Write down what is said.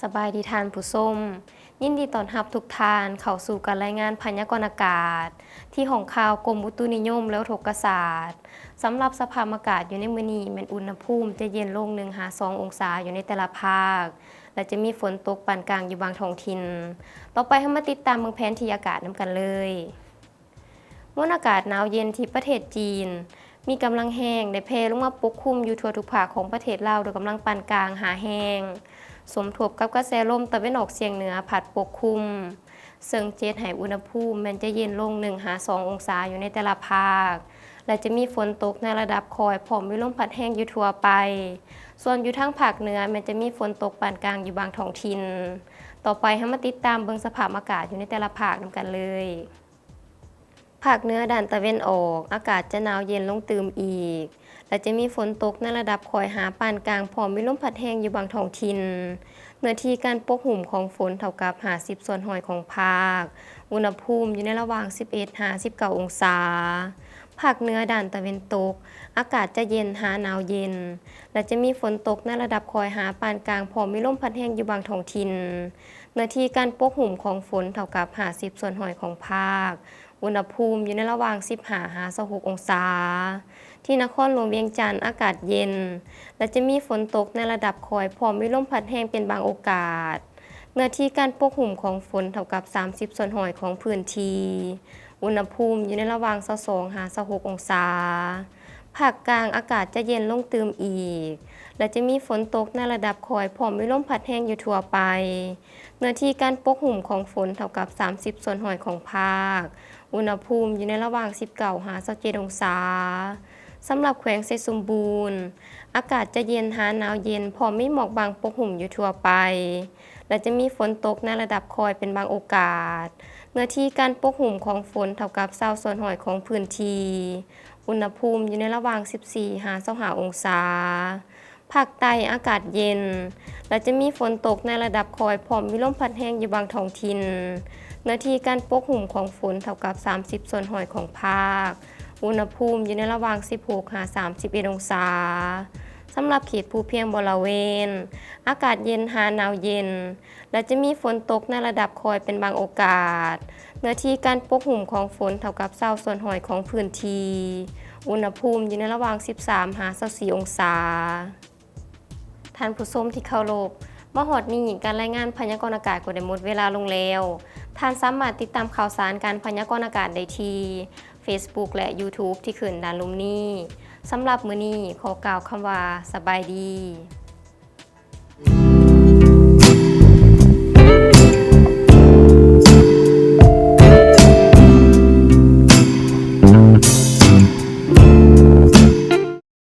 ສະບາຍດີທ່ານຜູ້ຊົມ, ຍິນດີຕ້ອນຮັບທຸກທ່ານເຂົ້າສູ່ການລາຍງານພະຍາກອນອາກາດ ທີ່ຫ້ອງຂ່າວກົມອຸຕຸນິຍົມ ແລະ ອຸທົກກະສາດ. ສຳລັບສະພາບອາກາດຢູ່ໃນມື້ນີ້ ແມ່ນອຸນຫະພູມຈະເຢັນລົງໜຶ່ງຫາສອງອົງສາຢູ່ໃນແຕ່ລະພາກ ແລະ ຈະມີຝົນຕົກປານກາງຢູ່ບາງທ້ອງຖິ່ນ. ຕໍ່ໄປເຮົາມາຕິດຕາມເບິ່ງແຜນທີ່ອາກາດນຳກັນເລີຍ. ມວນອາກາດໜາວເຢັນທີ່ປະເທດຈີນ ມີກຳລັງແຮງ ໄດ້ແຜ່ລົງມາປົກຄຸມຢູ່ທົ່ວທຸກພາກຂອງປະເທດລາວ ດ້ວຍກຳລັງປານກາງຫາແຮງ, ສົມທົບກັບກະແສລົມຕາເວັນອອກສຽງເໜືອພັດປົກຄຸມ, ເຊິ່ງຈະເຮັດໃຫ້ອຸນຫະພູມແມ່ນຈະເຢັນລົງໜຶ່ງຫາສອງອົງສາຢູ່ໃນແຕ່ລະພາກ ແລະ ຈະມີຝົນຕົກໃນລະດັບຄ່ອຍ ພ້ອມມີລົມພັດແຮງຢູ່ທົ່ວໄປ. ສ່ວນຢູ່ທາງພາກເໜືອແມ່ນຈະມີຝົນຕົກປານກາງຢູ່ບາງທ້ອງຖິ່ນ. ຕໍ່ໄປເຮົາມາຕິດຕາມເບິ່ງສະພາບອາກາດຢູ່ໃນແຕ່ລະພາກນຳກັນເລີຍ. ພາກເໜືອດ້ານຕາເວັນອອກ ອາກາດຈະໜາວເຢັນລົງຕື່ມອີກ ແລະ ຈະມີຝົນຕົກໃນລະດັບຄ່ອຍຫາປານກາງ ພ້ອມມີລົມພັດແຮງຢູ່ບາງທ້ອງຖິ່ນ. ເນື້ອທີ່ການປົກຫຸ້ມຂອງຝົນເທົ່າກັບຫ້າສິບສ່ວນຮ້ອຍຂອງພາກ. ອຸນຫະພູມຢູ່ໃນລະຫວ່າງສິບເອັດຫາສິບເກົ້າອົງສາ. ພາກເໜືອດ້ານຕາເວັນຕົກ ອາກາດຈະເຢັນຫາໜາວເຢັນ ແລະ ຈະມີຝົນຕົກໃນລະດັບຄ່ອຍຫາປານກາງ ພ້ອມມີລົມພັດແຮງຢູ່ບາງທ້ອງຖິ່ນ. ເນື້ອທີ່ການປົກຫຸ້ມຂອງຝົນເທົ່າກັບຫ້າສິບສ່ວນຮ້ອຍຂອງພາກ. ອຸນຫະພູມຢູ່ໃນລະຫວ່າງສິບຫ້າຫາຊາວຫົກອົງສາ. ທີ່ນະຄອນຫຼວງວຽງຈັນ ອາກາດເຢັນ ແລະ ຈະມີຝົນຕົກໃນລະດັບຄ່ອຍ ພ້ອມມີລົມພັດແຮງເປັນບາງໂອກາດ. ເນື້ອທີ່ການປົກຫຸ້ມຂອງຝົນເທົ່າກັບສາມສິບສ່ວນຮ້ອຍຂອງພື້ນທີ່. ອຸນຫະພູມຢູ່ໃນລະຫວ່າງຊາວສອງຫາຊາວຫົກອົງສາ. ພາກກາງອາກາດຈະເຢັນລົງຕື່ມອີກ ແລະ ຈະມີຝົນຕົກໃນລະດັບຄ່ອຍ ພ້ອມມີລົມພັດແຮງຢູ່ທົ່ວໄປ. ເນື້ອທີ່ການປົກຫຸ້ມຂອງຝົນເທົ່າກັບສາມສິບສ່ວນຮ້ອຍຂອງພາກ. ອຸນຫະພູມຢູ່ໃນລະຫວ່າງສິບເກົ້າຫາຊາວເຈັດອົງສາ. ສຳລັບແຂວງໄຊສົມບູນ ອາກາດຈະເຢັນຫາໜາວເຢັນ ພ້ອມມີໝອກບາງປົກຫຸ້ມຢູ່ທົ່ວໄປ. ແລະ ຈະມີຝົນຕົກໃນລະດັບຄ່ອຍເປັນບາງໂອກາດ. ເນື້ອທີ່ການປົກຫຸ້ມຂອງຝົນເທົ່າກັບຊາວສ່ວນຮ້ອຍຂອງພື້ນທີ່. ອຸນຫະພູມຢູ່ໃນລະຫວ່າງສິບສີ່ຫາຊາວຫ້າອົງສາ. ພາກໃຕ້ອາກາດເຢັນ ແລະ ຈະມີຝົນຕົກໃນລະດັບຄ່ອຍ ພ້ອມມີລົມພັດແຮງຢູ່ບາງທ້ອງຖິ່ນ. ເນື້ອທີ່ການປົກຫຸ້ມຂອງຝົນເທົ່າກັບສາມສິບສ່ວນຮ້ອຍຂອງພາກ. ອຸນຫະພູມຢູ່ໃນລະຫວ່າງສິບຫົກຫາສາມສິບເອັດອົງສາ. ສຳລັບເຂດພູພຽງບໍລະເວນ ອາກາດເຢັນຫາໜາວເຢັນ ແລະ ຈະມີຝົນຕົກໃນລະດັບຄ່ອຍເປັນບາງໂອກາດ. ເນື້ອທີ່ການປົກຫຸ້ມຂອງຝົນເທົ່າກັບຊາວສ່ວນຮ້ອຍຂອງພື້ນທີ່. ອຸນຫະພູມຢູ່ໃນລະຫວ່າງສິບສາມຫາຊາວສີ່ອົງສາ. ທ່ານຜູ້ຊົມທີ່ເຄົາລົບ, ມາຮອດນີ້ ການລາຍງານພະຍາກອນອາກາດກໍໄດ້ໝົດເວລາລົງແລ້ວ. ທ່ານສາມາດຕິດຕາມຂ່າວສານການພະຍາກອນອາກາດໄດ້ທີ່ Facebook ແລະ YouTube ທີ່ຂຶ້ນດ້ານລຸ່ມນີ້. ສຳລັບມື້ນີ້ ຂໍກ່າວຄຳວ່າ ສະບາຍດີ.